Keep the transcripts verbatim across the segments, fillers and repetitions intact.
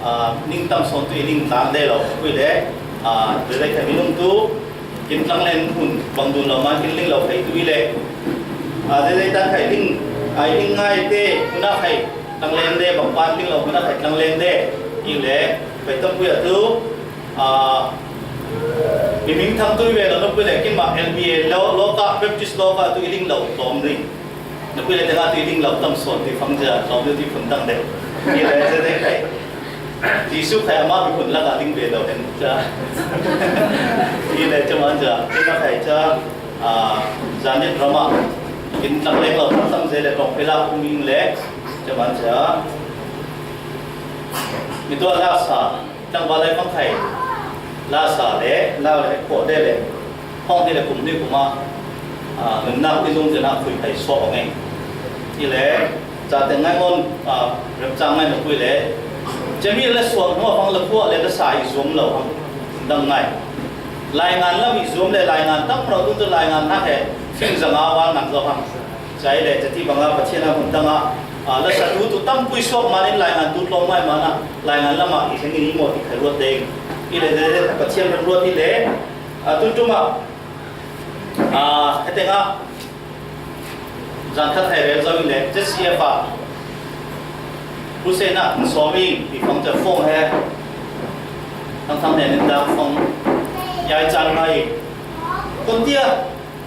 Aa, ning tam sawn tu i ling tlang de lo, kui le, aa, de de khai minung tu, kin tlang len hun, bang dun lo man, kin ling lo khai tu i le, aa, de de tan khai ling, aa, i ling ngai te, hun a khai tlang len de, bang pan ling lo, hun a khai tlang len de, i le, khai tam kui a tu, aa, mi ming thang tu i ve lo, no kui le, kin ma L B A lo, lo ka, Baptist lo ka tu i ling lo, tom ling. Na kui le tengah tu i ding lo tam sawn ti fang cia, tlawm deuh ti phun dang deuh. I le cia deuh kai. Jesuh khai amah mi phun lakah ding ve lo hen cia. I le cia man cia, cia khai cia, ah, Janet Rama. Kin tlak lek lo tam tam cia le tawng pela kum ing le, cia man cia. Mi tuah lak sa. Tlangval lai pang khai, la sa le, la le, khuah de le, hong de le, kum ni kum a, ah, nunnak i zung zina khui khai suak hong ei. I le, ca teng ngai ngon, ah, remcang ngai na khui le, cemi le suak hnu a pang le khuah le, la sa i zuam lo hang, dang ngai. Laingan lam i zuam le, laingan tam lo, tun tu laingan nak he, fing zang a wal nang zo hang. Cai le, cati banga Pathian a hun danga, ah, la sa tu tu tam pui suak manin laingan tu tlawm ngai mana, laingan lama i thleng i maw ti khai ruat ding. I le, le, le, Pathian ram ruat i le, ah, tu tu ma, ah, hete nga, zan khat khai rel zo i le, Z C F a, Hussein a, Somi, i fang ca fong he, thang thang ne nin dang fong, yai can ngai, kon tia,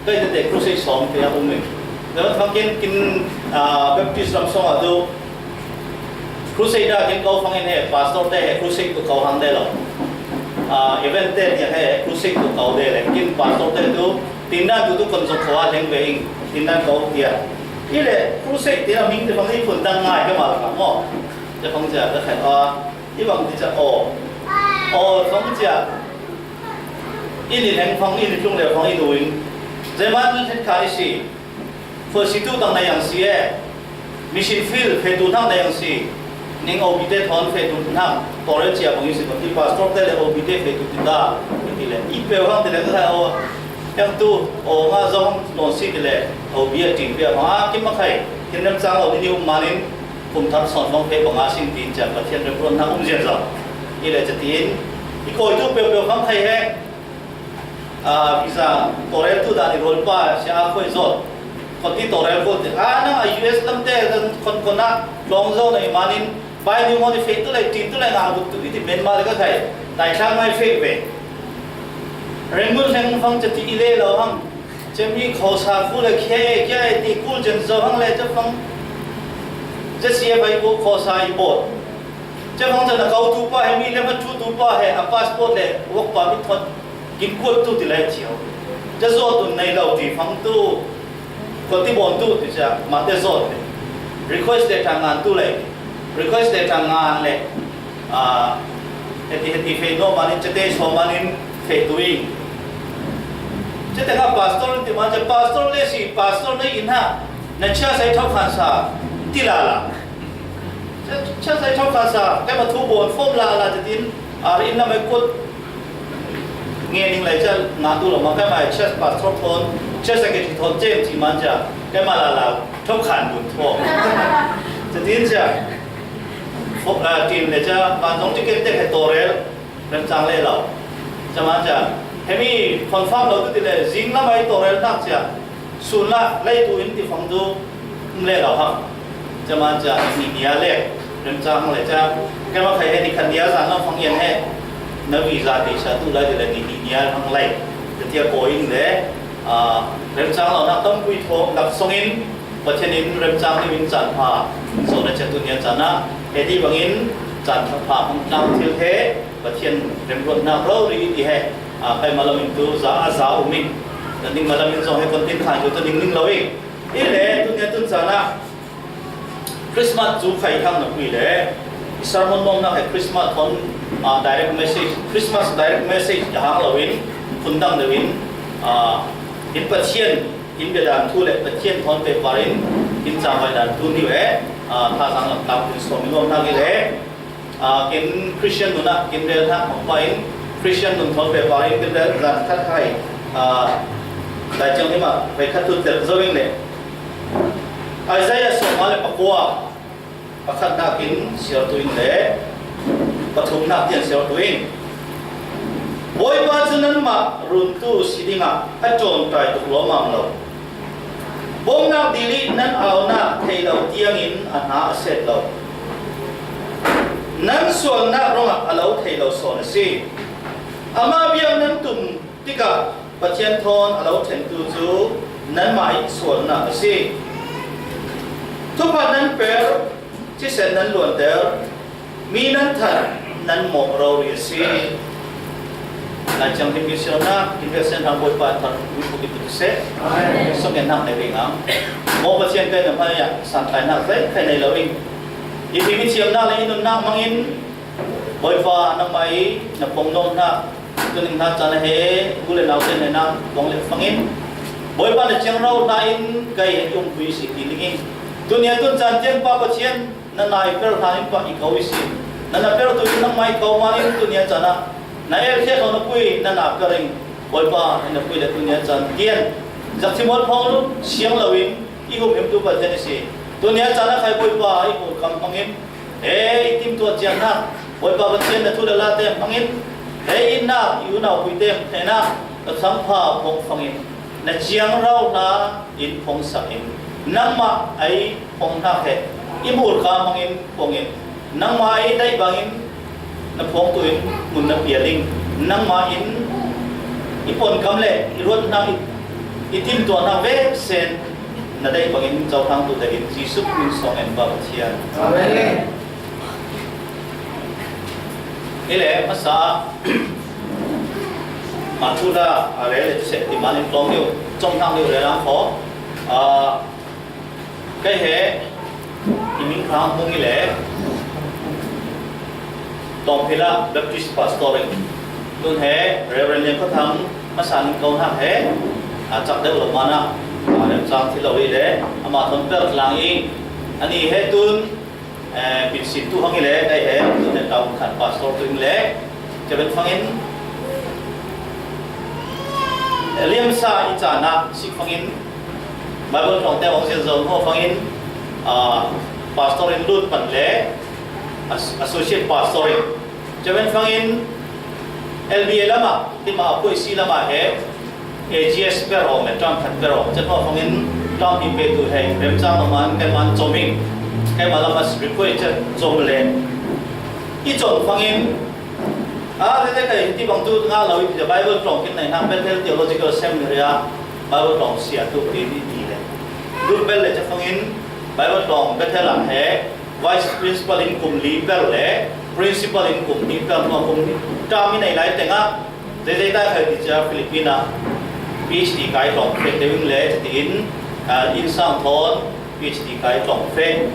Kai tete crusade sawm te a um e. David fang kin, kin, ah, Baptist ram sawng a tu crusade a kin kau fang in he, pastor te he crusade tu kau hang de lo. Ah, event te tia he crusade tu kau de le. Kin pastor te tu tindan tu tu kon zong kau a leng ve ing. Tindan kau tia. I le crusade tia ming te fang i phun dang ngai ke ma la ka mo. Te fang tia te khai a. I bang ti cia aw. Aw, zong cia. I ni leng fang, i ni tlung le fang, i nu in. Zeman len kha i si. Fo si tu tang na yang si e. Mission field, fe tu thang na yang si. Ning O B te thon fe tu thang. Tore cia bang i si bang i pastor te le O B te fe tu ti ta. Ti le. I pe hang ti le ka aw. Yang tu, aw nga zong non si ti le. O B a ting pe hang. Ah, kim ma khai. Kim nem chang lo ni ni um manin. Kum thar sawn fang phei banga sin tin cia Pathian remruatna um zian zau. I le cia tin, i kawi tu peuh peuh fang khai he, ah, visa tawrel tu dan i rual pa sia a khoi zot. Kawti tawrel ko te, ah, nang a U S lam te kan kon kon a, tlawng zo na i manin, bai ni mo ni fei tu lai, tin tu lai nga gut tu i ti men ma le ka khai, tai thang mai fei ve. Rengun leng fang cia ti i le lo hang, Cemi khosa khu le khia e, khia e ti kul chen zo hang le che fang. Che C F I ko khosa i bot. Che fang chen a kau tu pa he mi le ma chu tu pa he a passport le work permit thot kin kuat tu ti lai chiu. Che zo tu nei lo ti fang tu. Ko ti bon tu ti cha ma te zo le. Request le thang ngan tu le. Request le thang ngan le. Ah, heti, heti fei no manin, chete so manin fei tuing. Chete nga pastor ti man, che pastor le si, pastor le in ha, na cha sai thau khan sa, ti la la. Cha, cha sai thau khan sa, kai ma thu bon, form la la, chetin, ah, in la mai kut. Nge ning lai cha, nga tu lo ma, kai ma church pastor thon, church secretary thon, chen ti man cha, kai ma la la, thau khan bun thon. Chetin cha. Fo-, ah, team le cha, van zong ticket te he tawrel, remchang le lo. Cha man cha, hemi confirm lo tu ti le, zing lamai tawrel nak cha, sun la, lai tu in ti fang tu, um le lo ha. Cha man cha, ni nia le, remchang le cha, kema khai he ni khan nia zan lam fang yan he, na visa ti cha tu lai ti le ni, ni nia hang lai. Cha tia ko in le, ah, remchang lo nak tam kui tho, nak song in, Pathian in remchang ni min chan pha, so na cha tu nia chan na, he di bang in chan pha hong tlang thil he, Pathian remruatnak rori ti he, a, kai malam in tu za a za um in, na ning malam in zong he kon tin khai tu tu ning ning lo i. I le, tu nia tun chan na, Christmas cu khai khang na pui le, i sermon mawng nak he Christmas thon, a, direct message, Christmas direct message a hang lo in, phun dang deuh in, a, in Pathian, in biadan thu le Pathian thawn pehpar in, in cangvai dan thu ni ve, aa, thazaang lam tlang tun sawm in nuamhnak i le, aa, kin Christian nun ah kin rel hnak hmang pah in, Christian nun thawn pehpar in kin rel zan khat hai, aa, Lai Ciang Lim ah vai khat tu tel zo in le, Isaiah sawmnga le pakua, Pakhatnak in siar tu in le, nak tian sel tu in. Bawipa cu nanmah runtu si dingah a ṭawnṭai tuk lawmam lo. Bawmnak dil i nan aunak thei lo tiangin a hna a set lo. Nan sualnak ruangah a lo thei lo sawn a si. Amah biak nan tum tikah Pathian thawn a lo ṭhentu cu nanmah i sualnak a si. Thupha nan per, thisen nan luanter, mi nan than, nan mawh rori a si. Lai Thianghlim in siangnak in Pasian hrang Bawipa thar mi puk in tu seh. Amen. Sawmngenak nei ve ngang. Maw Pathian, kei na hmai ah santlaihnak zei khai nei lo in, i mi thiamnak le i nunnak hmangin Bawipa, nangmah i na pawng nuam hna, tuning hna caan he u le naute hnenah pawng le fangin Bawipa na ciangro hna in kei he i umpui si ti ning in, tunia tun caan tiang Pa Pathian, na nai per hna in pah i ko i si. Na na per tu in nangmah i ko man in tunia caan ah na el khia kho na pui na na per in Bawipa in na pui le tunia caan tian zakthimol phawng lu siang lo in i humhimtu Pathian i si. Tunia caan ah khai Bawipa i hmurkam hmangin he i timtuah ciang hna, Bawipa Pathian na thu le late hmangin he i innak i unau puite hnenah ka thangpha phawng fangin na ciangro hna in phawngsak in nangmah ei phawng hna he i hmurka hmangin phawngin nangmah ei daih bangin na phawngtu in ngun na pial in nangmah in i pawnkam le i ruat hna i, i timtuah hna ve sen na daih bangin cohlang tu dahin Jesuh min sawng en ba Pathian. Amen. Hi le hmasa ah, mah thu hla a rel le tiseh ti man in tlawm deuh, cawm hlang deuh rel ang kho. Ah, kei he i min kha hmung i le Tawngphila Baptist Pastor in nun he Reverend Lian Khuathang hmasa ning ko hnak he a cak deuh lo man ah, a remcang thi lo i le amah thawn per tlang i ani he tun eh, pinsin tu hang i le kei he tu ne tau khat pastor tu in le cabin fangin liamsa i caan ah si fangin Bible tlawngte awng zin zong hnu fangin, ah, pastor in lut pan le as-, associate pastor in cabin fangin L B A lamah tima a puai si lamah he A G S per awm le ṭam khat per awm cahmah fangin ṭam pi pe tu hei remcang awman keiman cawm in keiman lam a request cawm le i cawm fangin a le le kei hiti bang tu nga lo i Bible tlawng khin nei hna Bethel Theological Seminary ah Bible tlawng sia tu ti ni ti le lut bel le ca fangin Bible tlawng Bethel ah he vice principal in kum li per le principal in kum li per hnu kum li ṭam i nei lai tengah Zeizei kai khai ti cia Philippine ah P H D kai tlawng fek deuh in le cutiin, ah, innsang thawn P H D kai tlawng fek,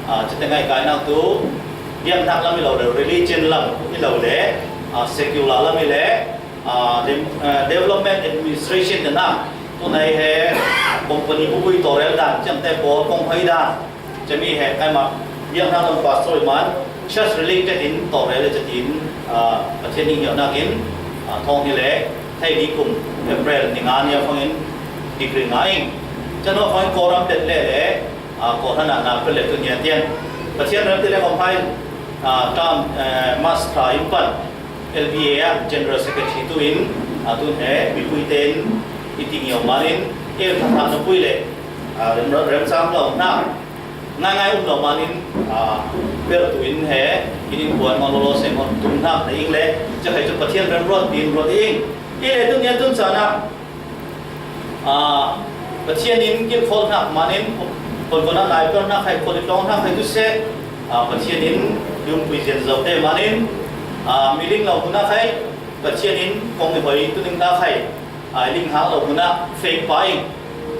ah, cute ngai kai nak tu biaknak lam i lo le religion lam i lo le, ah, secular lam i le, ah, dem-, ah, development administration te nak tu nai he company bubui tawrel dan ciangte pawl kong hoi dan Cami he kaimah biaknak lam pastor i man church related in tawh rel le catin, ah, Pathian ning hiauhnak in, ah, thawng hi le thei ni kum April ni nga ni a fangin degree nga in can hawh fangin Kawlram let le le, ah, Kawlhan ah na pel le tu nia tian Pathian ram ti le kong hai, ah, tam, eh, master in pan L B A ah General Secretary tu in, ah, tun he mipui te in i ti ngiau man in el thang thang na pui le, ah, rem, rem sam lo na Ngaingai um lo manin, aa, per tu in he, in in buan hmang lo lo se hmang tum hnak na ing le, ca khai cu Pathian rem ruat, tiin ruat ing. I le tu nia tun caan ah, aa, Pathian in kilkhawl hnak manin, pon pon ah nai per hnak khai, pon i tlawng hnak khai tu seh, aa, Pathian in yumpui zian zo te manin, aa, mi ling lo hmun ah khai, Pathian in kong i hoi tu ning hna khai, aa, i ling hang lo hmun ah fek pa in,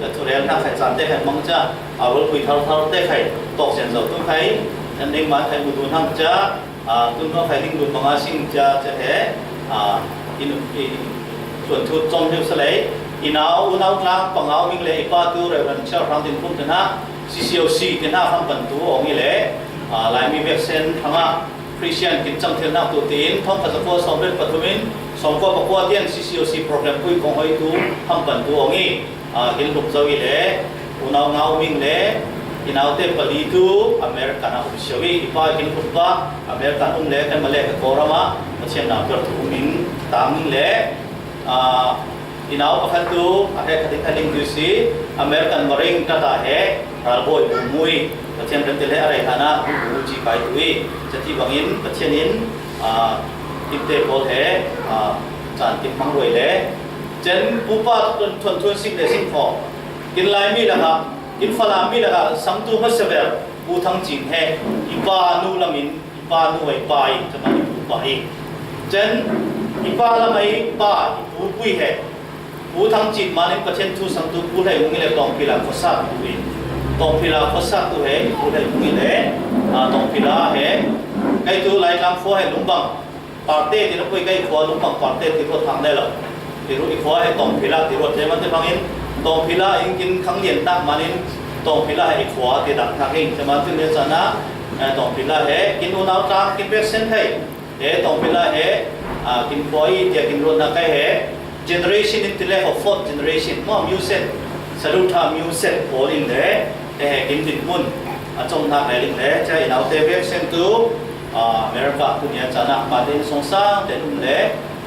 ka thurel hna khai caan te khai hmang ca, aa, rualpui thar thar te khai tawk sian zo tu khai, nan ding man khai mu tu hna ca, aa, tun hnu khai ding dun manga sing ca, ca he, aa, in, i, tuan thu cawm hnu sa lei, i nau, unau tlang pangau ming le i pa tu Reverend Charles Hrang Din Kum te hna, C C O C te hna hram pan tu awng i le, aa, Laimi Biaksen hrangah, Christian kin cang thil nak tu tiin thawngkhat zakua sawmriat pathum in sawmkua pakua tiang C C O C program pui kong hoi tu hampan tu awng i, aa, kin hlum zo i le unau ngau ming le I naute pali tu American ah um sio i, i pa kin khut pa American um le kan ma le ka Kawlram ah Pathian na per tu um in tang in le, ah, i nau pakhat tu a he khatin a ling tu si American maring kata he ralbawi bu mui Pathian kan te le a rei hana bu bu ci kai tu i, cati bangin Pathian in, ah, kinte Paul he, ah, chan kin mang roi le, chen pupa thon thon sik le sik kho, kin lai mi la ha, kin fala mi la ha, sang tu ma sever, pu thang chin he, i pa nu lamin, i pa nu ai pa i, chan i pu pa i. Chen i pa lam ai pa, i pu pui he. Pu thang chin manin Pathian thu sang tu pu lai mung le tong pila ko sa tu i. Tong pila ko sa tu he, pu lai mung le, ah, tong pila he. Kai tu lai tang ko he lung bang. Parte ti lo koi kai khua lung pang parte ti lo thang le lo. Ti lo i khua he tong phila ti lo te man te bangin tong phila in kin khang lian tak manin tong phila he i khua ti dak thak hing te man te le sana, eh, tong phila he kin u nau tak kin bek sen thei. He tong phila he, ah, kin khua i tia kin ro na kai he. Generation in ti le ho fourth generation mo music. Saluta music all in le. He he kin din mun. A chong nak le ling le cha i nau te bek sen tu. Ah, America tu nia chana mate in songsang te um le,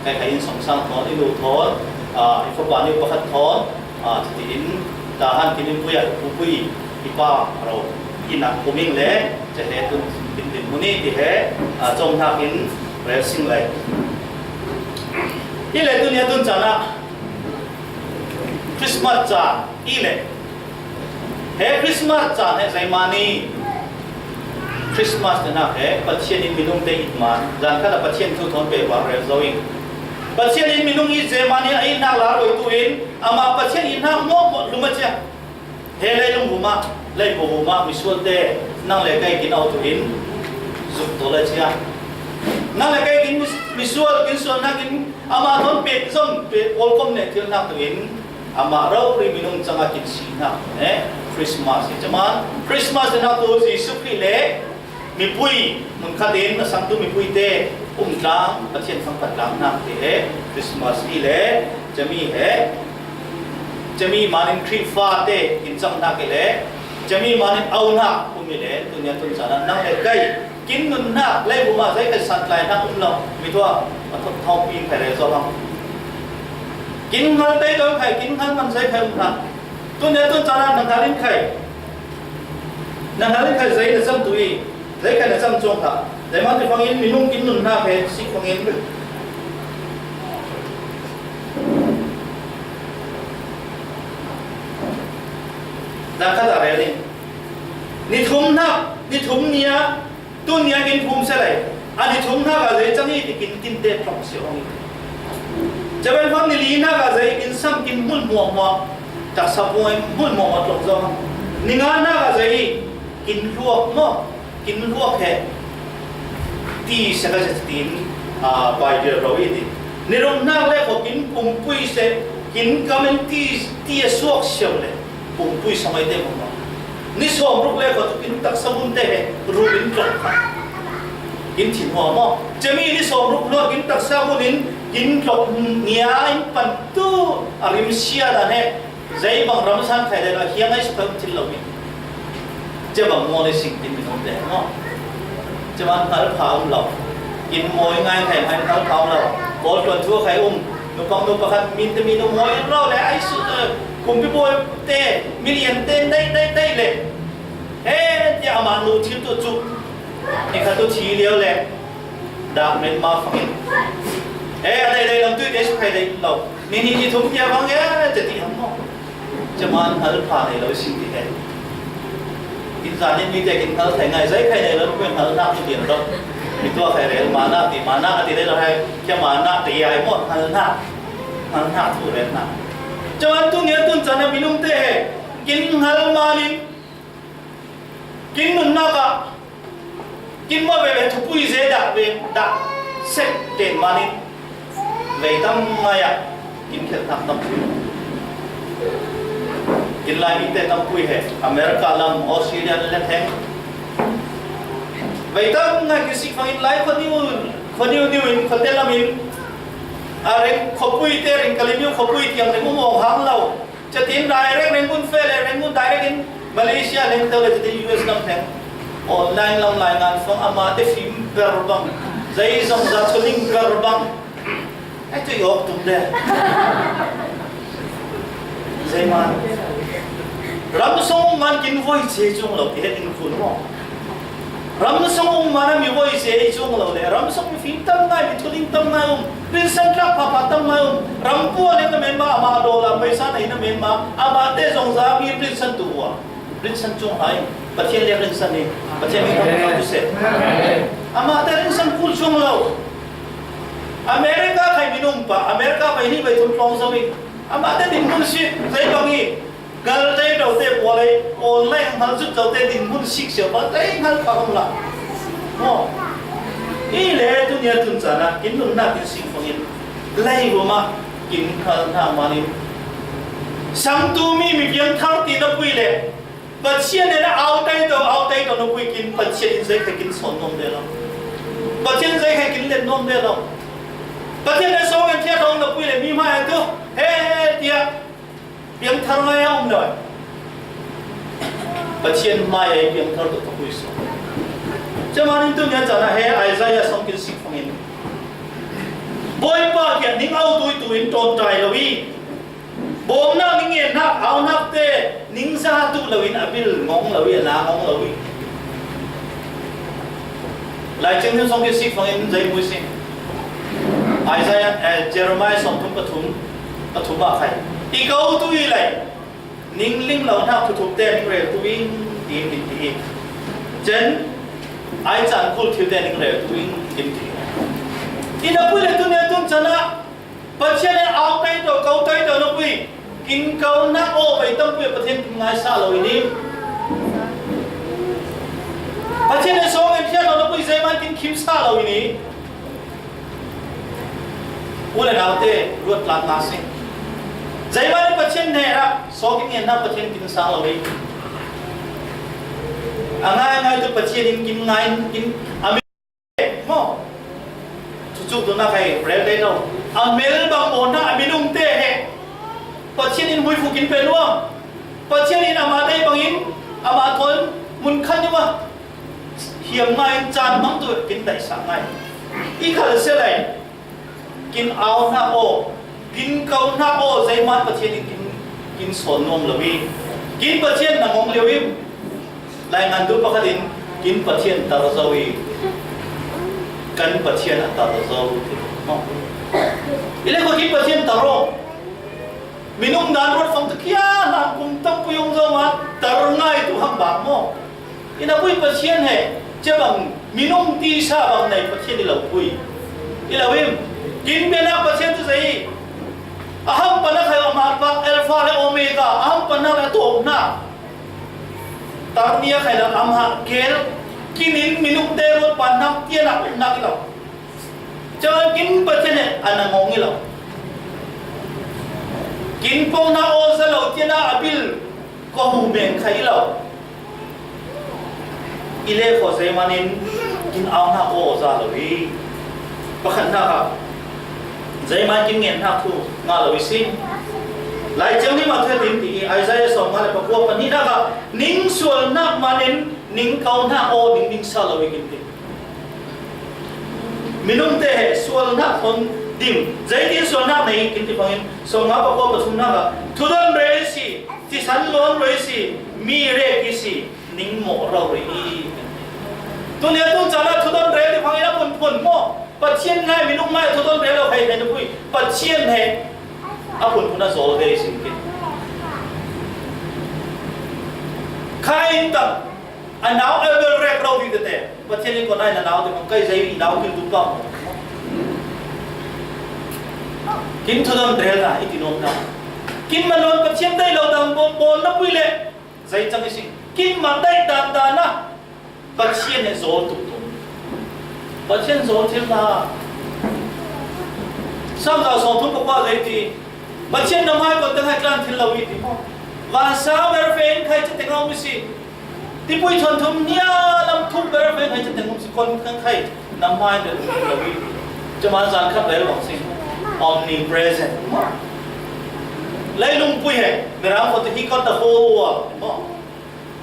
kai kai in songsang thon i lu thon, ah, i fapa ni pakhat thon, ah, ti in ta han kin in puya pu pui i pa ro i nak kuming le, che he tun kin din muni ti he, ah, chong nak in rel sing lai. I le tu nia tun chana Christmas cha i le He Christmas chan he zeimani Christmas te nak he Pathian in minung te it man zan khat a Pathian thu thon pe bang rel zo in. Pathian in minung it zeimani a it nak la roi tu in ama Pathian in nak mo mo luma chia. He lei lung huma, lei bo huma misual te nang le kai kin au tu in zuk to la chia. Nang le kai kin mis-, misual kin sual nak in ama thon pe zon pe ol kom ne thil nak tu in Amah rori minung changa kin si hna, eh, Christmas hi caman. Christmas hi nak tu Jesuh Khrih le mipui, mun khat in a sangtu mipui te um tlang, Pathian thangpat tlang hna te he Christmas hi le, cami he, cami manin Khrihfa te kin cang hna ke le, cami manin au hna um hi le, tunia tun caan ah nang le kei, Kin nunnak, leibum ah zei kan san tlai hna um lo, mi tuah, a thawk thawng pi khai rel zo hang. Kin hngal tei dawng khai, kin hngal man zei khai um hna. Tun nia tun caan ah na hngal in khai. Na hngal in khai zei na cam tu i, zei khai na cam cuang hna. Zeihmanh ti fangin minung kin nunnak he si fangin. Zakhat ah rel in. Ni thum hnak, ni thum ni ah, Tun nia kin phum se lai. A ni thum hna ka zei cang i tikin tinte tlok si hong i. Caben fam ni li hna ka zei kin sam kin hmul muah muah. Taksa puai hmul muah muah tlok zo. Ni nga hna ka zei kin hluak maw. Kin hluak he. Ti se ka zet tin, a, Bible ro i ti. Ni ruk hna le ko kin pumpui se kin kamen ti, ti a suak siau le. Pumpui sawmai te maw. Ni sawmruk le khat kin taksa hun te he ruk in tlok. Kin thin hua maw. Cemi ni sawmruk hnuah kin taksa hun in kin tlok nia in pan tu a rim sia dan he. Zei bang ram san khai le la hiang ai su khai thil lo mi. Cebang maw le sing kin mi nong te maw. Cebang hal pha um lo. Kin mawi ngai khai ngai hal pha um lo. Kawl tuan thu khai um. Nupang nu pakhat min te mi nu mawi lo le ai su, eh, kumpi bawi te, milian te, dai, dai, dai le. He, tia amah nu thil tu cu. Ni khat tu thi lio le. Dah men ma fangin. He, a dai, dai lam tu te su khai dai lo. Ni, ni, ni thum tia fang he, te ti ham mo. Caman hal pha nei lo si ti he. Kin zan in mi te kin hal thai ngai, zai khai nei lo, kin hal nak tu tian lo. Mi tua khai rel, ma nak ti, ma nak ti rel hai, kia ma nak ti ai mo, hal nak. Hal nak tu rel nak. Caman tu nia tun caan a minung te he. Kin hal ma nin. Kin nunnak ah. Kin ma ve ve thupui ze dah ve dah sek ten manin. Vei tam ngai ah. Kin khelh nak tam. Kin lai mi te tam pui he. America lam, Australia le theng. Vei tam ngai kin sik fangin lai khua niu, khua niu niu in, khua te lam in. A reng khua pui te reng kalimiu khua pui tiang reng um awng hang lo. Catin direct Rangoon feh le Rangoon direct in Malaysia leng te le te U S lam leng online lam lai ngan fang amate fim ber bang. Zai zong za chuling ber bang. Ai tu yok tum de. Zai man. Ram song man kin voi che chung lo ke in kun mo. Ram song man mi voi che chung lo le. Ram song mi fim tam ngai mi chuling tam ngai um. Prinsan tlak pha pha tam ngai um. Ram pua le na men ma ama do la paisa na ina men ma. Amate zong za mi prinsan tu wa. Rinsan chung hai, Pathian le rinsan ni, Pathian mi kong kau se. Amate rinsan kul chung lo. America khai minung pa, America pai ni pai thum tlong sa mi. Amate din mun si, zai bang i. Gal zai dau te pua lai, online hal zut dau te din mun sik sia pa, zai hal pa kong la. Mo. I le tu nia tun sana, kin nun na kin sik fangin. Lai bu ma, kin kal na manin. Sang tu mi mi piang thar ti na pui le. Pathian in a au tai to, au tai to na pui kin Pathian in zai kha kin son nom de lo. Pathian zai kha kin let nom de lo. Pathian in song an thia thong na pui le mi mai an tu. He he tia. Piang thar ngai a um lo. Pathian mai ai piang thar to to pui so. Chamanin tu nia chana he Isaiah song kin sik fangin. Boipa kia ning au tui tuin ton tai lo i. Bawmnak ning ngennak, aunak te ning za duh loin a bil ngong lo i, a na ngong lo i. Lai Cing Him song kisik fangin zei mui sing. Isaiah, eh, Jeremiah song thum pathum, pathum a khai. I ko tu i lai. Ning ling lo nak thuthuk te ning rel tu in, ti in, ti in. Chen, ai chan kul thil te ning rel tu in, ti in, ti in. I na pui le tu ne tun chana, Pathian in au tai to, kau tai to na pui. Kin kau na o bai tam pui Pathian kin ngai sa lo ini. Pathian in song in thian lo na pui zei man kin khim sa lo ini. U le nau te ruat tlak na sing. Zei man in Pathian ne ra, song kin ngen na Pathian kin sa lo ini. A ngai ngai tu Pathian in kin ngai kin a Maw, cucu tu na khai rel dai lo. A mel bang maw na a minung te he. Pathian in huifu kin pe nuam. Pathian in ama dai bangin ama thawn mun khat ni ma. Hiam ngai in caan mang tu kin dai sa ngai. I khal se lai. Kin au hna aw, kin kau hna aw, zeiman Pathian in kin, kin sawn nuam lo i, kin Pathian na ngong lio i, lai ngan tu pakhat in kin Pathian tar zo i, kan Pathian a tar zo. I le ko kin Pathian tar aw. Minung dan ruat fang tu kia hlan kum tam pui ung zo ma tar ngai tu hang bak maw? I na pui Pathian he, cia bang minung tisa bang nei Pathian i lo pui. I lo im, kin bianak Pathian tu zei. A ham pan a khai a mat bak Alpha le Omega, a ham pan a le a tawp hna. Tar nia khai lam am ha kel, kin in minung te ruat pan nak tia nak nak i lo. Cun kin Pathian he a na ngong i lo. Kin pong hna aw za lo tia na a bil ko hu meng khai i lo. I le kho zeiman in kin au hna aw za lo i. Pakhat hna kha zeiman kin ngen hna thu nga lo i si. Lai Ciang ni ma thuat in ti i Isaiah sawm nga le pakua pahnih hna kha ning sual hnak man in ning kau hna aw ning ning sa lo i kin ti. Minung te he sualnak hon dim. Zeitin sualnak nei kin ti bangin sawmnga pakua pathum nak ah thudon rel si, thisan luang rel si, mi rek i si, ning mawh rau rih i. Tunia tu caan ah thudon rel ti bangin a phunphun maw? Pathian ngai minung ngai thudon rel lo hei hei na pui. Pathian he a phunphun a zawl ve i si kin. Kha in tam. A nau a bel rek lo ding tete. Pathian in ko nai na nau te bang kai zei i nau kil tu pam. Kin thudon rel na i ti nom na. Kin manon Pathian dai lo dang bawm bawn na pui le. Zei cang i si. Kin man dai dan dan na. Pathian he zawl tuk tuk. Pathian zawl thil na. Sam za sawng thum pakua zei ti. Pathian na mai kon teng hai tlan thil lo i ti. Vansa ber fe in khai chateng lo mi si. Tipui thon thum nia lam thum ber fe khai chateng um si kon kan khai nam mai de lo i. Cuman zan khat vel bang sing. Omnipresent. Leilung pui he. Mirang ko te he got the whole world. Mo.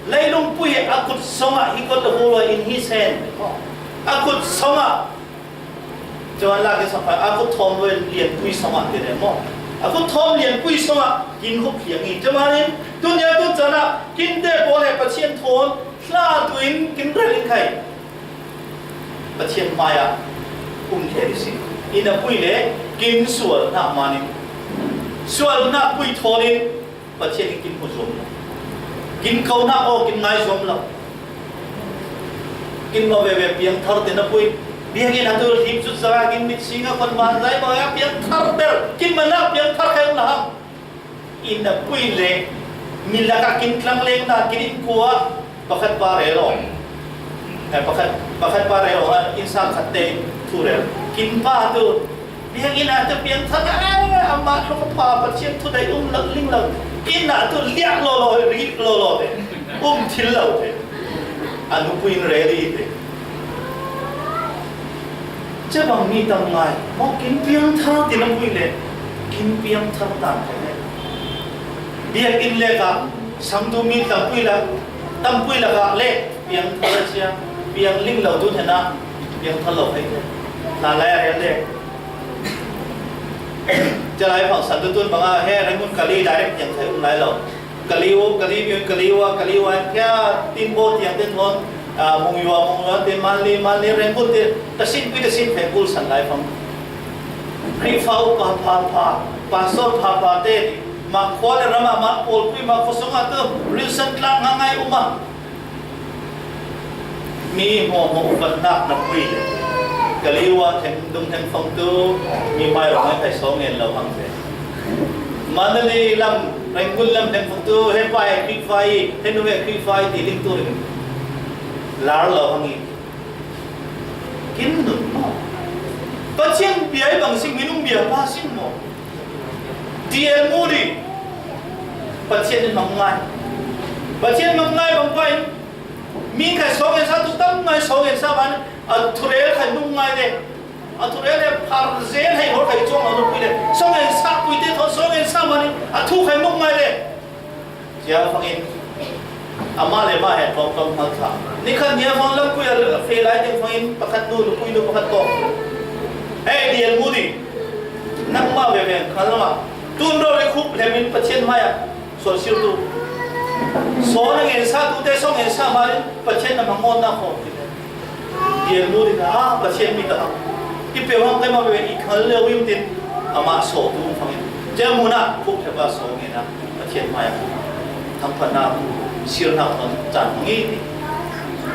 Leilungpui a kut songah he got the whole world in his hand. A kut songah, Johan lak in sangpai, a kut thawm lianpui songah ti le maw. A kut thawm lianpui songah kin huk liang hi. Tua manin, tunia tu canah, kinte pawl he Pathian thawn, hla tuin kin rel in khai. Pathian hmaiah um thei si. Inn a pui le kin sualnak manin, sualnak pui thawnin Pathian in kin hmu zuam lo. Kin konak aw kin ngai zuam lo. Kin ma veve piangthar te na pui. Biakinn a tu hlip zut zara kin mit singa kon man zai ma piangthar ter. Kin manak piangthar khai um la ham. Inn a pui le, mi lakah kin tlang lengna kin in kua, pakhat pa rel aw. Eh, pakhat, pakhat pa rel aw, inn sang khat te thu rel. Kin pa tu, biakinn a tu piangthar, eh, amah thong pa Pathian thu dai um lak ling lak. Inn a tu liak lo lo, rik lo lo te. Um thil lo te. A nupui in rel i te. Cebang mi tam ngai, maw kin piangthar ti na pui le, kin piangthar tan khai le. Biakinn le ka, sangtu mi tam pui la, tam pui la ka le, piangthar cia, piang ling lo tu thena, piangthar lo khai le. Na lai a rel le. Cia lai phang san tu tun banga, he, Rangoon Kali direct piang khai um lai lo. Kaliu, Kaliu, Kaliu, Kaliu, ya, Timbo tiang te thawn, ah, Monywa, Monywa te, Manli, Manli, Rangoon te, tasin pui tasin pheng kul san lai phang. Khrihfa upa pha pha, pastor pha pha te, mah khua le ram ah, mah pawlpui, mah khuasung ah tu, rilsan tlak ngai ngai um a. Mi hmuahhmuah upat nak na pui le. Kaliu ah theng dung theng fang tu, mi mai rong ai thai sawng ngen lo hang ve. Mandalay lam, Rangoon lam theng fang tu, he pa he Khrihfa hi, he nu he Khrihfa hi, ti ling tu ring. Lar lo hang hi. Kin nun maw. Pathian bia hi bang sing, minung bia pa sing maw. D L Moody. Pathian in mang ngai. Pathian mang ngai bang pa in, mi khai sawng en sa tu tam ngai sawng en sa man, a thurel khai nung ngai le. A thurel le phar zel hei hor khai chuang a nung pui le. Sawng en sa pui te thawn sawng en sa man, a thu khai nung ngai le. Cia fangin, amah le mah he tlawm tlawm hmal tha. Nikhat nia fang lam pui a fe lai teng fangin pakhat nu, nupui nu pakhat tawk. Hei, D L Moody. Nangmah veve khal lamah. Tun ro le khup lemin Pathian mai ah. Sual sir tu. Saw na ngen sa tu te, saw ngen sa hmalin Pathian na mangawn na khawm ti le. Bial mu ding a, ah, Pathian mi ta. I peuh hang keimah peuh i khal leu in tin, amah saw tu fangin. Cia mu na, khuk thep a saw ngen a, Pathian mai a. Thangphatna, sirna ton can ngi ti.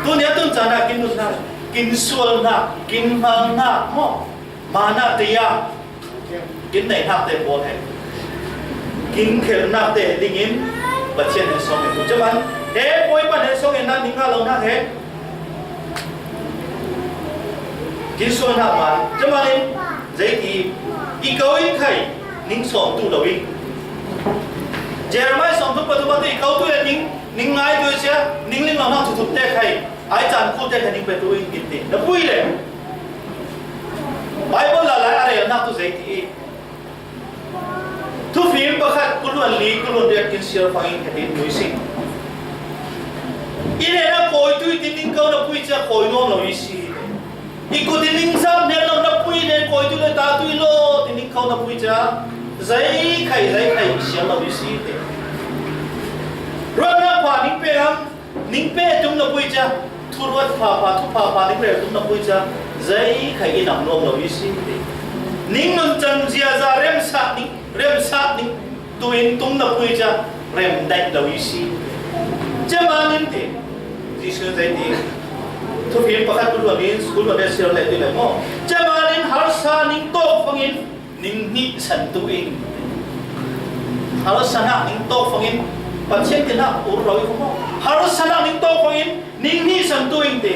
Tunia tun cana kin nunna, kin sualna, kin hmalna, maw. Mana te ya. Kin neihnak te pawl he. Kin khelhnak te dingin Pathian he sawng in. Cuman, he pawi pan he sawng in na ning a lo nak he. Kin sualnak man. Cuman in, zei ti, i ko in khai, ning sawm tu lo i. Jeremiah sawm tu pa tu pa tu i ko tu le ning, ning ngai tu sia, ning ling lo nak tu tu te khai. Ai can kul te khai ning pe tu in kin ti. Na pui le. Bible la lai a relnak tu zei ti i. Thufim pakhat, kulun li, kulun riat kin siar fangin khatin mui sing. I nena kawi tu i tin ning ko na pui cia kawi nuam lo i si. I kut i ning zam hnen lo na pui nen kawi tu le ta tu i lo tin ning ko na pui cia. Zei khai, zei khai i siar lo i si te. Ruatnak pha ning pe lam. Ning pe tum na pui cia, thuruat pha pha, thu pha pha ning rel tum na pui cia, zei khai i nam nuam lo i si ti. Ning nun can ziaza remsak ning, remsak ning, tuin tum na pui cia, rem daih lo i si. Cia ma nin ti, Jesuh zei ti. Thufim pakhat kul wan in, kul wan in sir le ti le maw. Cia ma nin harsa ning tawk fangin, ning hnih san tu in. Harsanak ning tawk fangin Pathian tinak ur lo i khumaw. Harsanak ning tawk fangin ning hnih san tu in ti.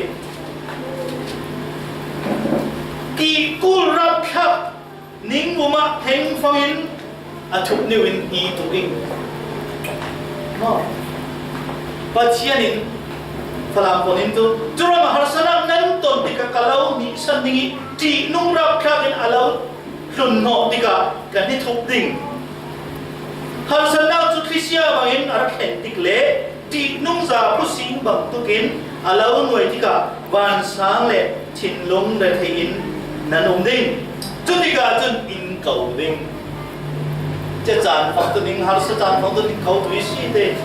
Kikul rap thlap ning mumah theng fangin a thup niu in hi tu in. Maw. Pathian in Falam pon in tu. Curam harsanak nan ton tikah ka lo hnih san ding i ṭihnung rap thlap in a lo hlun hnawh tikah kan i thup ding. Harsatnak cu thlisia bangin a rak thlen tik le Sihnungza khusing bangtukin a lo nuai tikah vansang le thinlung rethei in nan um ding. Cutikah cun in ko ding. Cia caan fangtuning, harsa caan fangtuning ko tu i si te.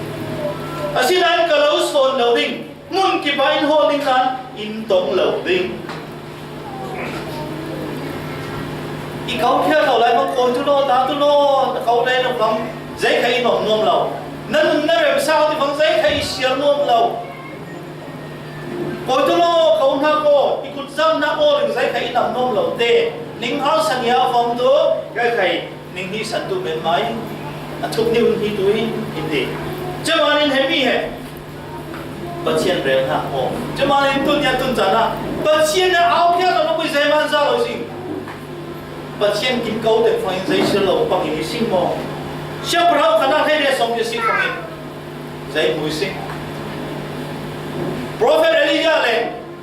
Asinain ka lo sawn lo ding. Hmun kipah in hawl ding nan in tong lo ding. I ko thial lo lai bang, kawi tu law, ta tu law, na ko lai lo bang, zei kha i nuam nuam lo. Na nun na rem sau ti bang, zei kha i siar nuam lo. Kawi tu law, ko hna ko, i kut zam na aw ring, zei kha i nam nuam lo te. Ning hal sania fam tu, zei kha i ning hi san tu men mai. A thuk ni un hi tu hi, in ti. Cemanin he mi he. Pathian rel hna aw. Cemanin tun ya tun caan ah Pathian a au phiat lo na pui zei man za lo sing. Pathian kin ko tek fangin zei si lo pangin i sing maw? Siangpahrang khan ah hleiriat sawm tiah si fangin zei mu i sing. Prophet Elijah le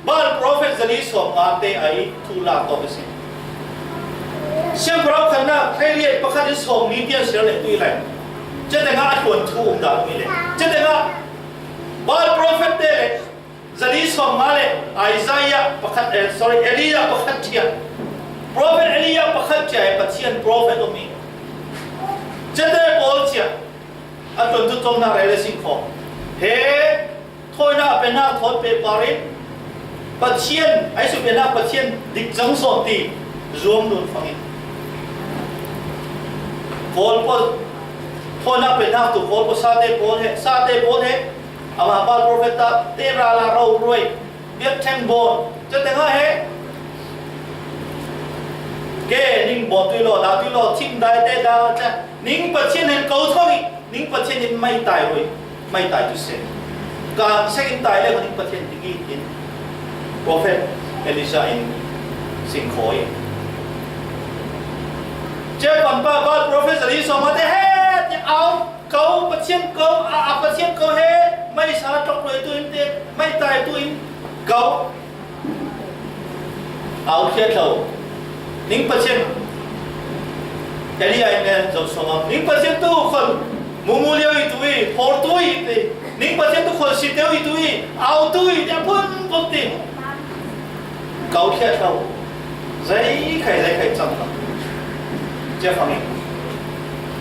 Baal prophet zali sawm nga te ai thu la tawk i sing. Siangpahrang khan ah hleiriat pakhat in sawm ni tiang siar le tui lai. Cetengah a tuan thu um dah mi le. Cetengah Baal prophet te le zali sawm nga le Isaiah pakhat, eh, sorry, Elijah pakhat cia. Prophet Elijah pakhat cia, eh, Pathian prophet um i. Cete pawl cia. A tuan tu cawmnak rel le sing kho. He thawinak pennak thawt pehpar in Pathian, ai su pennak Pathian dik cang sawn ti zuam nun fangin. Kawl pawl, thawinak pennak tu Kawl pawl sate pawl he, sate pawl he, amah Baal prophet ah te ral ah ro ruai, biakṭheng bawn, cetengah he, ke ning bawn tui law, da tui law, thing dai te da, ca, ning Pathian hen ko thawng i, ning Pathian in maitai ruai, maitai tu se. Ka sek in tai le, ning Pathian ti ngi in, prophet Elisha in sing khawi. Cia kan pa, Baal prophet zali sawm nga te he, ti au. Ko, Pathian ko, a, a Pathian ko he, mai sa tlok roi tu in te, mai tai tu in ko. Au thiat lo. Ning Pathian, Elia in ne zong sawm a. Ning Pathian tu khol, mumu lio i tu i, phor tu i te. Ning Pathian tu khol si teu i tu i, au tu i, te phun phun ti. Ko thiat lo. Zei khai, zei khai cang lo. Cia fangin.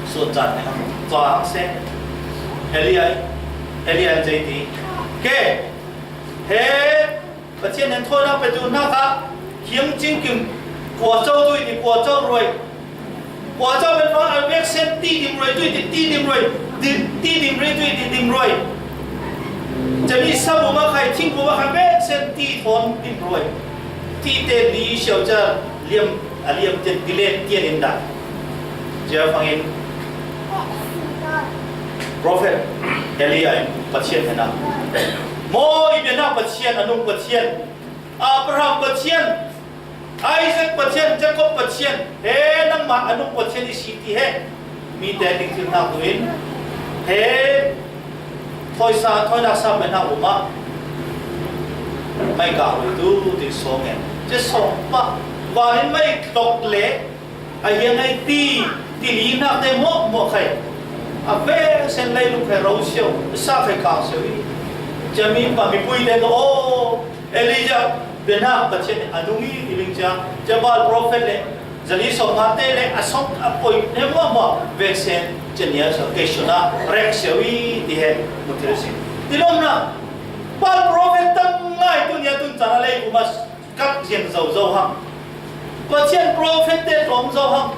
Suan caan ne hang. Cawang se. Elia, Elia in zei ti. Ke. He. Pathian nen thawinak petu hna kha. Hiang cingkim. Kua co tu i ti, kua co ruai. Kua co men fa, a vek sen ti dim ruai tu i ti, ti dim ruai. Ti, ti dim ruai tu i ti, dim ruai. Cami sabu ma khai, thingbu ma khai, vek sen ti thawn dim ruai. Ti te li siau ca liam, a liam tian, ti len tian in dah. Cia fangin prophet Elia in Pathian hena. Maw i bianak Pathian, a nung Pathian, Abraham Pathian, Isaac Pathian, Jacob Pathian, he nangmah a nung Pathian i si ti he. Mi te ding thil hnak tu in, he thawi sa, thawinak sa pe hna um ah, mai ka hoi tu, ti sawng e. Cia sawng pah, van in mai tlok le, a hiang ai ti, ti li hnak te mawh mawh khai. A ve sen lei luk khai ro sio, sa khai kang sio i. Cia mi pa mi pui te tu, oh, Elijah, bianak Pathian a nung i ti ling cia, cia Baal prophet le, zali sawm nga te le a sawng a poi ne mawh mawh vek sen cia nia sa ke shuna rek sio i ti he mu thil si. Ti lom na, Baal prophet tam ngai tu nia tun caan a lei ku mas kap ziang zo zo hang. Pathian prophet te tlawm zo hang.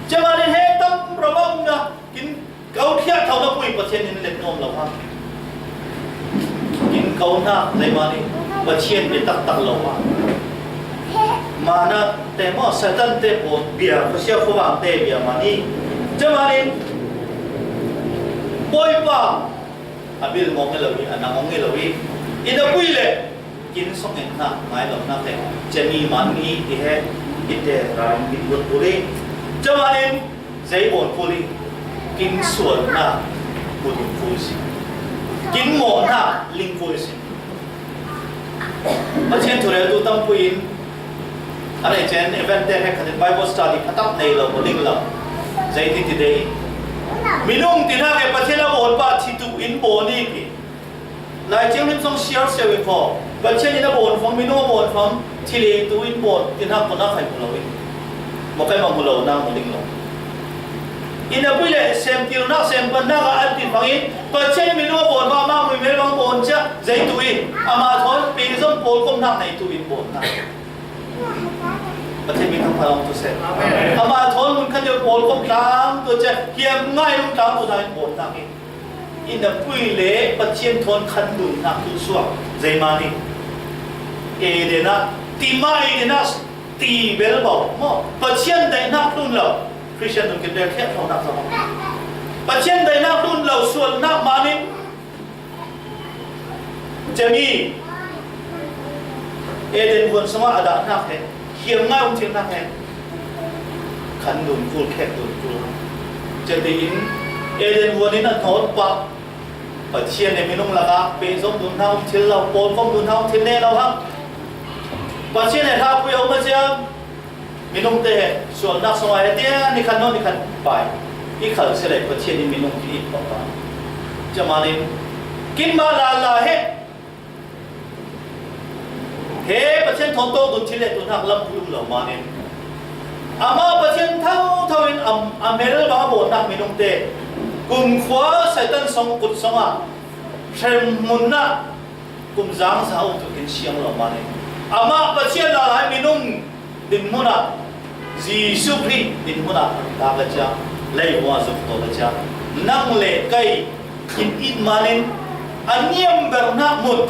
Cia mah nih he tam ram a um na kin Ko thiah tho na pui Pathian in let nuam lo hang. Kin ko hna, zeimah nih Pathian bia taktak lo hang. Mana te maw, Satan te pawl bia, khuasia khuavang te bia mah nih. Zeimah nih Bawipa a bil ngawng i lo i, a na ngawng i lo i, i na pui le kin song in hna, ngai lo hna te, cemi man i, i he, i te, ralring kin buat bul i. Zeimah nih Zei bawn kul i kin sual hna, kul in kul si. Kin mawh hna, ling kul si. Pathian thu rel tu tampi in, a nei cen event te he khatin Bible study phatak nei lo, ling lo. Zei ti ti dei. Minung ti hna ke Pathian a bawn pa thi tu in bawn i ti. Lai Thianghlim song siar seuh i khaw. Pathian in a bawn fang, minung a bawn fang, thil ei tu in bawn, tin hak kona khai mu lo in. Maw, keimah mu lo, nang mu ding lo. In a pui le, sem tilnak, sem pannak ah an tin fangin, Pathian minung a bawn fang, amah muimel bang bawn ciah, zei tu in, amah thawn, pengzom pawlkomnak nei tu in bawn hna. Pathian min thangphawng tu seh. Amen. Amah thawn mun khat deuh pawlkom tlang tu ciah, hiam ngai lung tlang tu hna in bawn hna hi. In a pui le Pathian thawn khan dun hna tu suak, zeimah nih. Eden ah, timah Eden ah, ti bel bau, maw? Pathian daihnak hlun lo. Christian nun kin bel khiat lo nak zong. Pathian daihnak hlun lo sualnak mah nih. Cemi, Eden huan sungah a dahnak he, hiam ngai um thilnak he, khan dun kul, khek dun kul. Cemi in Eden huan in a hnawt pah, Pathian he minung lakah pehzom dun hna um thil lo, pawlkom dun hna um thil ne lo hang. Pathian he thlapui a um a ciam. Minung te he sualnak sungah he tia ni khan nawn ni khan pai i khal si lai Pathian in minung ki it pah pah. Camanin kinmah lala he, he Pathian thawn tawk dun thil le tunhak lam pui um lo manin, amah Pathian thotho in a, a mel bang a bawnnak minung te kumkhua Satan song kut songah hrem hmun ah kumzang sa um tu kin siang lo manin, amah Pathian lala he minung dinhmun ah, Jesuh Khrih dinhmun ah a rak tak a cia, leivung ah zuk tawk a cia, nang le kei kin it manin a niam ber hna mun.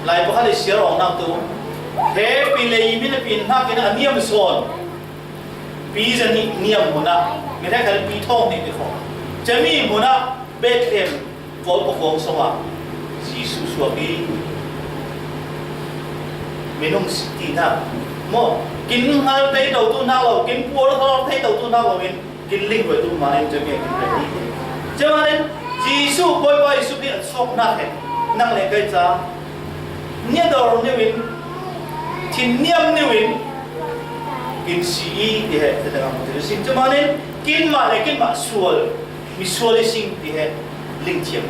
Lai pakhat i siar awk nak tu, he pi lei min a pi hnakin a niam sawn. Pi zahnih niam hmun ah, mi hrekkhat pi thawng hnih ti khawh. Cemi hmun ah Bethlehem kawl pakhuang sungah Jesuh suak i minung si ti hna. Maw, kin hngal thei to tu hna lo, kin puar thawk thei to tu hna lo in kin ling vai tu manin cemi a kin ring i. Cemanin Jesuh, Bawipa Jesuh nih a suak hna he nang le kei ca niador niu in, thin niam niu in kin si i ti he, te tengah hmuh thil a si. Cemanin kinmah le kinmah sual, misual i sing ti he, lingthiam.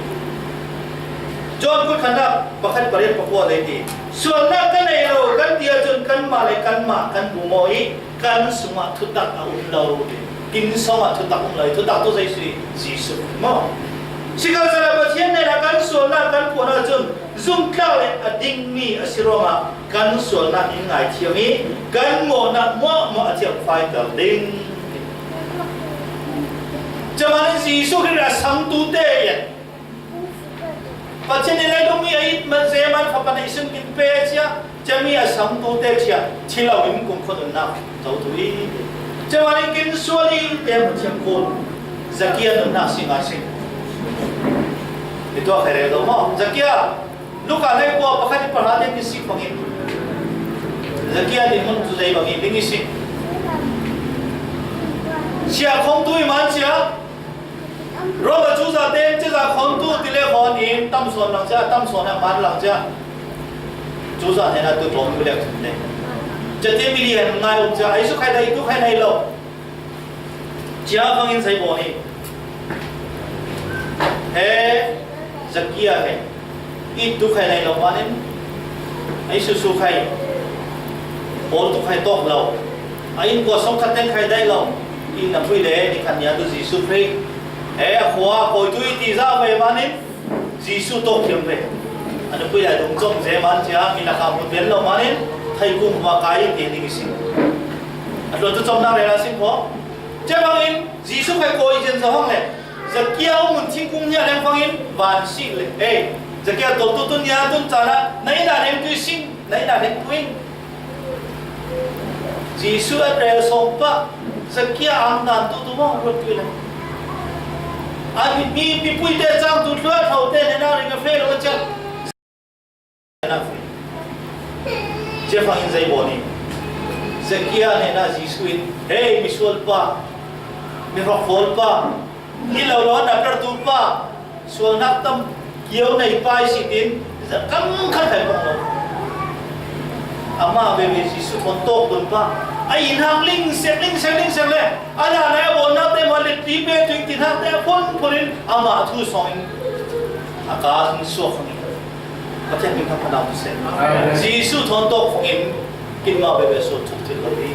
John kut khatnak pakhat pariat pakua lei ti, sualnak ka nei lo kan ti ahcun kanmah le kanmah kan bum aw i kan sungah thutak a um lo ti. Kin sungah thutak um lo i thutak tu zei si, Jesuh maw? Sikhalsehla Pathian hnenah kan sualnak kan phuan ahcun zumhtlak le a dingmi a si ruangah kan sualnak in ngaithiam i kan mawhnak muahmuah a thiamfaiter ding. Camanin Jesuh Khrih a sangtu te in Pathian in leilung mi a it man zeman fapa neihsun kin pe cia, cami a sangtu te cia thi lo in kumkhua nunnak zo tu i. Camanin kin sual i te hmunthiam kun Zakia nunnak si ngai si. I tuah khai rel lo maw? Zakia, Luka hleikua pakhat i pahra te kin sik bangin Zakia dinhmun cu zei bangin ding i si. Siah khongtu i man cia, Rom a cuzah te cizah khongtu ti le khawn in tam sawn lang cia, tam sawn a man lang cia. Cuzah hnenah tu tlawm tu lek thum te. Cate milian ngai um cia, ei su khai dai tu khai nei lo. Cia fangin zei bawn i. He Zakia he it tu khai nei lo manin a i susu khai pawl tu khai tawk lo. A in kua song khat teng khai dai lo. I na pui le ni khan nia tu Jesuh Khrih he a khua kawi tu i ti za ve manin Jesuh tawk thiam ve. A na pui le dung cawm ze man cia mi lakah hmut ven lo manin thei kum hma kai i ti ding i si. A tluan tu cawmnak rel a sim kho. Cebangin Jesuh khai kawi zian zo hang le Zakia um mun thingkung hniah leng fangin van si le, ei, Zakia tawltu tun nia tun caan ah na inn ah leng tui sing, na inn ah leng tui. Jesuh a rel sawng pah, Zakia ang dan tu tu maw ruat tui le. A mi, mi, mipui te cang tu thlua tho te hnenah ring a fe lo a ciah. Cia fangin zei bawn i Zakia hnenah Jesuh in, hei, misual pa, mi hrawkfawl pa, i lo lo na pertu pa, sualnak tam kio nei pa i si tin, zakam khat hai pawng lo. Amah veve Jesuh thawn tawk hun pa, a inhak lingsek, lingsek, lingsek le, a na lai a bawn nakte mah le, ti pe tuing ti nakte a phun phun in, amah thu sawng in, a ka in suak hang in. Pathian min thang phanau tu se. Jesuh thawn tawk hang in, kin mah veve sual thuk thil lo hi.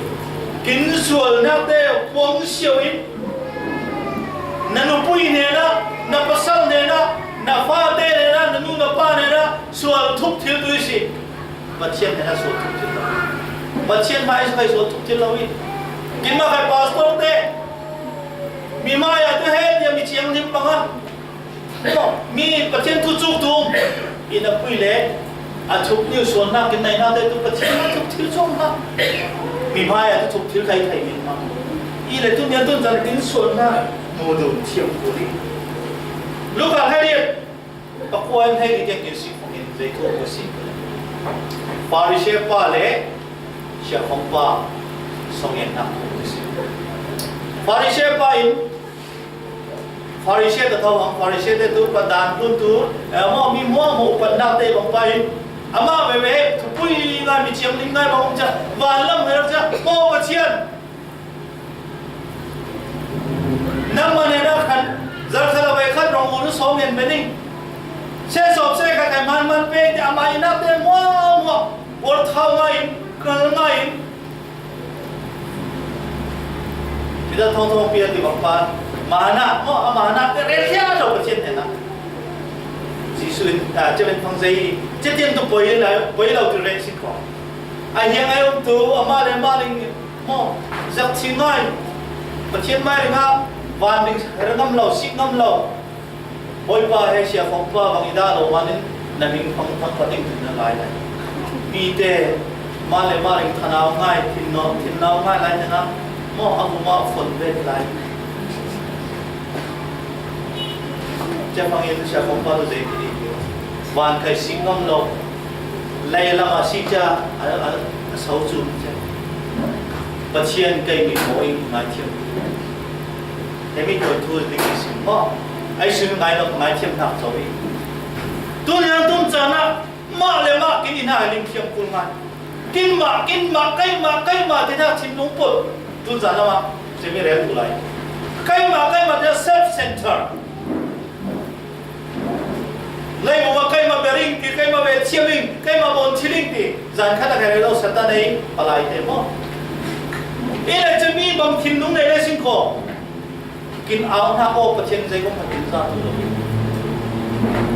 Kin sual nakte puang siau in, na nupui hnena, na pasal hnena, na fate hnena, na nu na pa hnena, sual thuk thil tu hi si. Pathian hnena sual thuk thil lo. Pathian mai khai sual thuk thil lo hi. Kin mah khai pastor te. Mi mai a tu he dia mi chiang lim panga. Mi Pathian thu chuk tu. Ina pui le. A thuk niu sual na kin nai na te tu Pathian na thuk thil chong na. Mi mai a tu thuk thil khai khai min ma. I le tu nian tun zan tin sual na. Mu du thiam ku li. Luka hai dia. Pakua in hei ni tiang kin si khong in zei thu ko si. Pharisee pa le sia khong pa song in nak ko si. Pharisee pa in, Pharisee ta thau hang Pharisee te tu pa dan pun tu, eh, mo mi mo mo pa nak te bang pa in. Ama ve ve, thupui ngai mi chiam ling ngai bang cha, van lam her cha, mo Pathian. Nangmah hnenah khan, zarhkhat a vei khat rong u nu sawm ngen mening. Se sawp se khat khai man man peng te amah inah te muah muah, por thau ngai in, kal ngai in. Kita thong thong pia ti bang pan, manah, maw, a manah te rel hia lo Pathian hnenah. Jesuh in, ah, Cement Phang zei, Cetian tu poi lo, poi lo ti rel si ko. A hiang ai um tu, amah le mah ling, Maw, zak thi ngai, Pathian mai ringah van ding her ngam lo, sik ngam lo. Bawipa he sia khawngpa bang i dah lo manin na hming phang phang pa ding tun na ngai lai. Mite, mah le mah ring thanau ngai, thinno, thinnau ngai lai tena, maw, a vuma fon vet lai. Cia phangin sia khawngpa tu zei ti ding hi. Van kai sik ngam lo. Lei lamah si cia a, a, a sau cu cia. Pathian kei mi maw in ngai thiam. Hemi tuan thu ding i sim maw. Ai sun ngai lo ngai thiam hnak zo i. Tun yang tun caan ah mah le mah kin i hna ling thiam kul ngai. Kin mah, kin mah, kei mah, kei mah ti hna thinlung put. Tun caan lamah cemi rel tu lai. Kei mah, kei mah ti self center. Leimung ah keimah bia ring ti, keimah bia thiam ing, keimah bawn thil ing ti, zan khat a khe rel lo Satan ei palai te maw? I le cu mi bang thinlung nei le sin kho. Kin au hna aw Pathian zei kong khat kin za tu lo.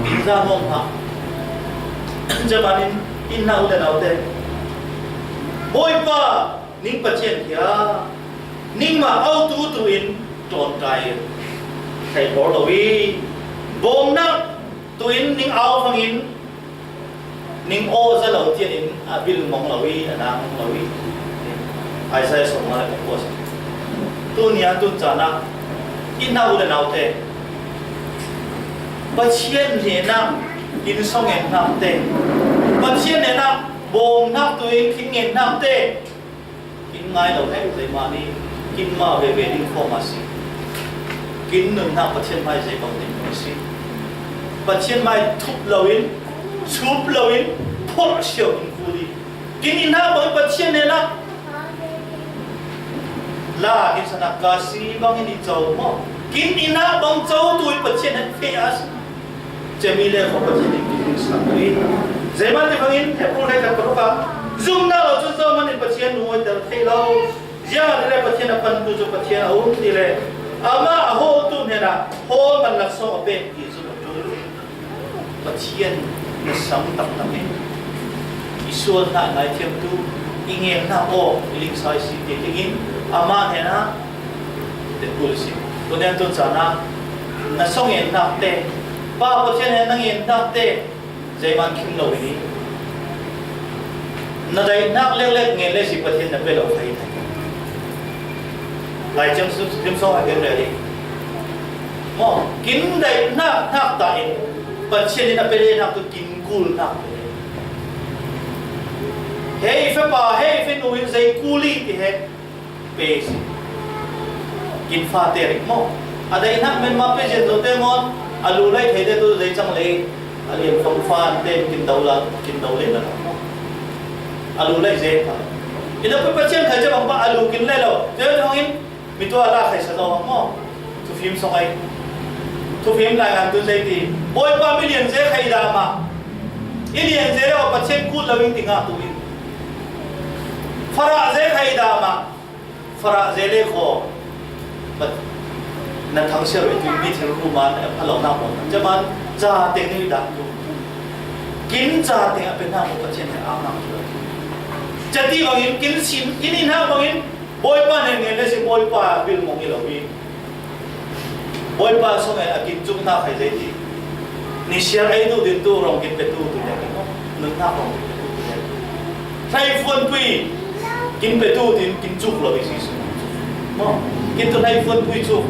Kin za nuam hna. Cemanin in hna u le nau te. Bawipa, ning Pathian hi a, ningmah autu tu in ṭawnṭai thei bor lo i, bawmnak tu in ning au hmangin ning aw za lo tian in a bil mong lo i, a na mong lo i. Isaiah sawmnga le pakua. Tuni a tun caan ah i nau le nau te Pathian hnenah in song en hnak te, Pathian hnenah bawmnak tu in kin ngen hnak te, kin ngai lo he, zeimah nih kin mah veve ding khawm a si. Kin nunnak Pathian hmai zei bang ding a si. Pathian hmai thup lo in, chup lo in, phorh siau in kul i. Kin i hnak bang Pathian hnenah la in sanak ka si bang in i co maw? Kin i hnak bang co tu i Pathian he feh a si. Cemi le kho Pathian in kin sak i. Zeimah ti bangin Hebru hleikhat paruk ah zumhnak lo cun zohman in Pathian lungawi ter thei lo. Ziangahtile Pathian a pantu cu Pathian a um ti le amah a hawtu hnenah hawl man laksawng a pek ti zumh a ṭul. Pathian na sam taktak in i sual hna ngaithiamtu i ngen hna aw i lingsa i si ti dingin amah hnenah te kul si. Tunen tun caan ah na song ngen hnak te, Pa Pathian he na ngen hnak te, Zeiman khim lo i na daihnak leklek ngen le si Pathian na pe lo kha i thei. Lai ciang su lim sawng a gen rel i maw? Kin daihnak hnak ta in Pathian in a pe le hnak tu kin kul hnak. Hei fapa, hei fanu in zei kul i ti he pe si. Kin fate rik maw? A daihnak men ma pe zian zote ngawn a lu lai thei te tu zei cang le a lian fam fan te kin do la, kin do le na maw? A lu lai ze ka. Ina pui Pathian khai che bang pa a lu kin lai lo. Te hong in mi tua la khai sa lo maw. Thufim song ai. Thufim lai ngan tu zei ti. Bawipa mi lian ze khai da ma. I lian ze lo Pathian kul lo in ti nga tu in. Farah ze khai da ma. Farah ze le kho. But na thang sia rui tu mi thil ru man a lo na pon. Che man za teng ni da tu. Kin za teng a pen na mo Pathian ne a na tu. Che ti bang in kin sin, kin in ha bang in. Bawipa ne ne le si Bawipa bil mong i lo i. Bawipa sung e a kin chuk na khai zei ti. Ni siar ai tu din tu rong kin pe tu tu le kin mo. Nun na rong kin pe tu tu le. Hlaifuan pui kin pe tu din kin chuk lo i si su. Mo. Kin tu hlaifuan pui chuk.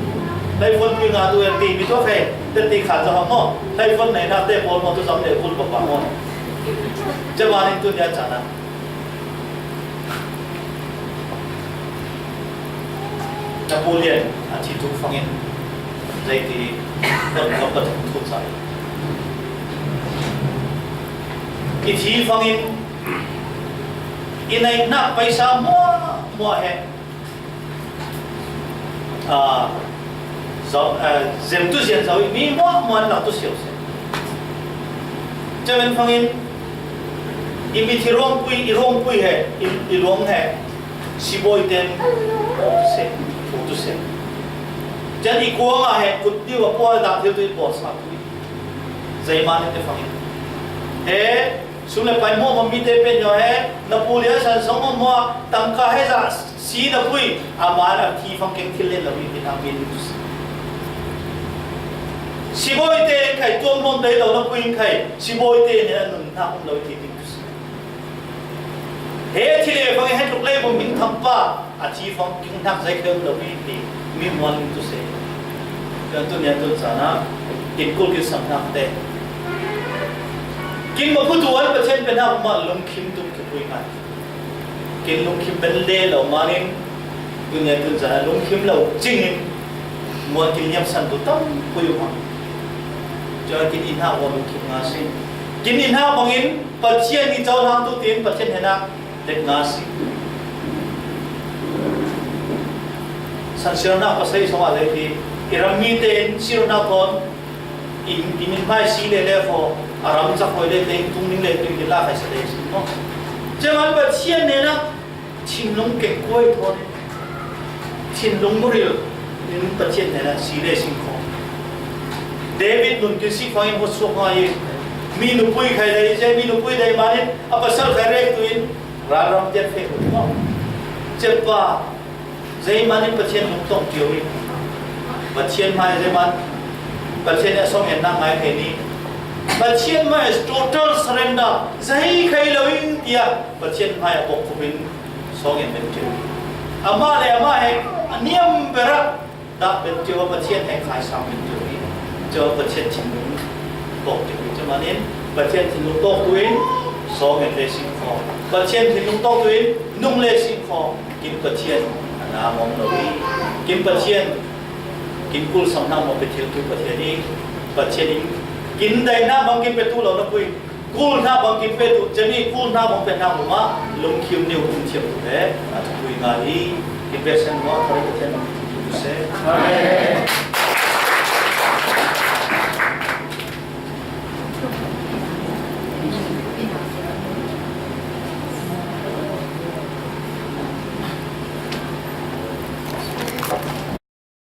Hlaifuan pui nga tu e ti mi tu khai. Te ti khan za mo. Hlaifuan nei na te bol mo tu zam le kul pa pa mo. Che ba ni tu nia cha na. Napoleon a thi tuk fangin zei ti kan kan pathum thu chai. I thi fangin i nei nak paisa mua mua he. A, zau, a, zem tu zian zau i mi mua mua na tu siau se. Chamen fangin i mi thi rong pui, i rong pui he, i, i rong he. Siboi ten o tu se, o tu se. Chan i kuang a he kut diu a pua da thil tu i pua sa tu i. Zei man te fangin. He, sum le pai mo mo mi te pen yo he, Napoleon san song mo mo tangka he za si na pui, a man a thi fang keng thil le lo i ti na min tu se. Siboi te khai tuam lom dai lo na pui khai, siboi te ne a nun na um lo i ti tu se. He thi le fang he tuk le bom min tham pa a thi fang king nak zai keu lo mi ti mi muan tu se. Kan tu nia tu sana in kul ki sam nak te. Kin ma pu tu al pa chen pe nak ma lung kim tu ki pui ngai. Kin lung kim ben le lo ma ning tu nia tu sana lung kim lo ching in muan kin yam san tu tam pui ma. Jo kin in ha wa lung kim nga sin. Kin in ha bang in Pathian i chau hang tu tin Pathian hena let nga si. San sirna pasai song a le ti i ram mi te in sirna kon in in in mai si le le fo a ram chak hoi le te in tung ning le tu in la khai sa le si mo. Che man Pathian hena thinlung ke koi thon. Thinlung muril in Pathian hena si le sing kho. David nun kin si fangin hot suak ngai. Mi nupui khai dai je, mi nupui dai manin a pasal khai rek tuin ral ram tiat fe ut mo. Chepa zei manin Pathian lung tong kio i. Pathian mai zei man Pathian a song en na ngai thei ni. Pathian mai total surrender zei khai lo in tia Pathian mai a bok khupin song en ben kio. Ama le ama he a niam bera da ben kio Pathian he khai sang ben kio i. Jo Pathian thinlung tawk kio i. Cho manin Pathian thinlung tawk tuin song en le sing kho. Pathian thinlung tawk tuin nung le sing kho. Kin Pathian a na mong lo i. Kin Pathian kin kul sam na mo pe thil tu Pathian i. Pathian in kin dai na bang kin pe tu lo na pui. Kul hna bang kin pe tu, cemi kul hna bang pe hna um ah, lungkhim neu um thiam tu le, a thupui nga hi, kin pe sen maw, thari ka thiam tu se. Amen.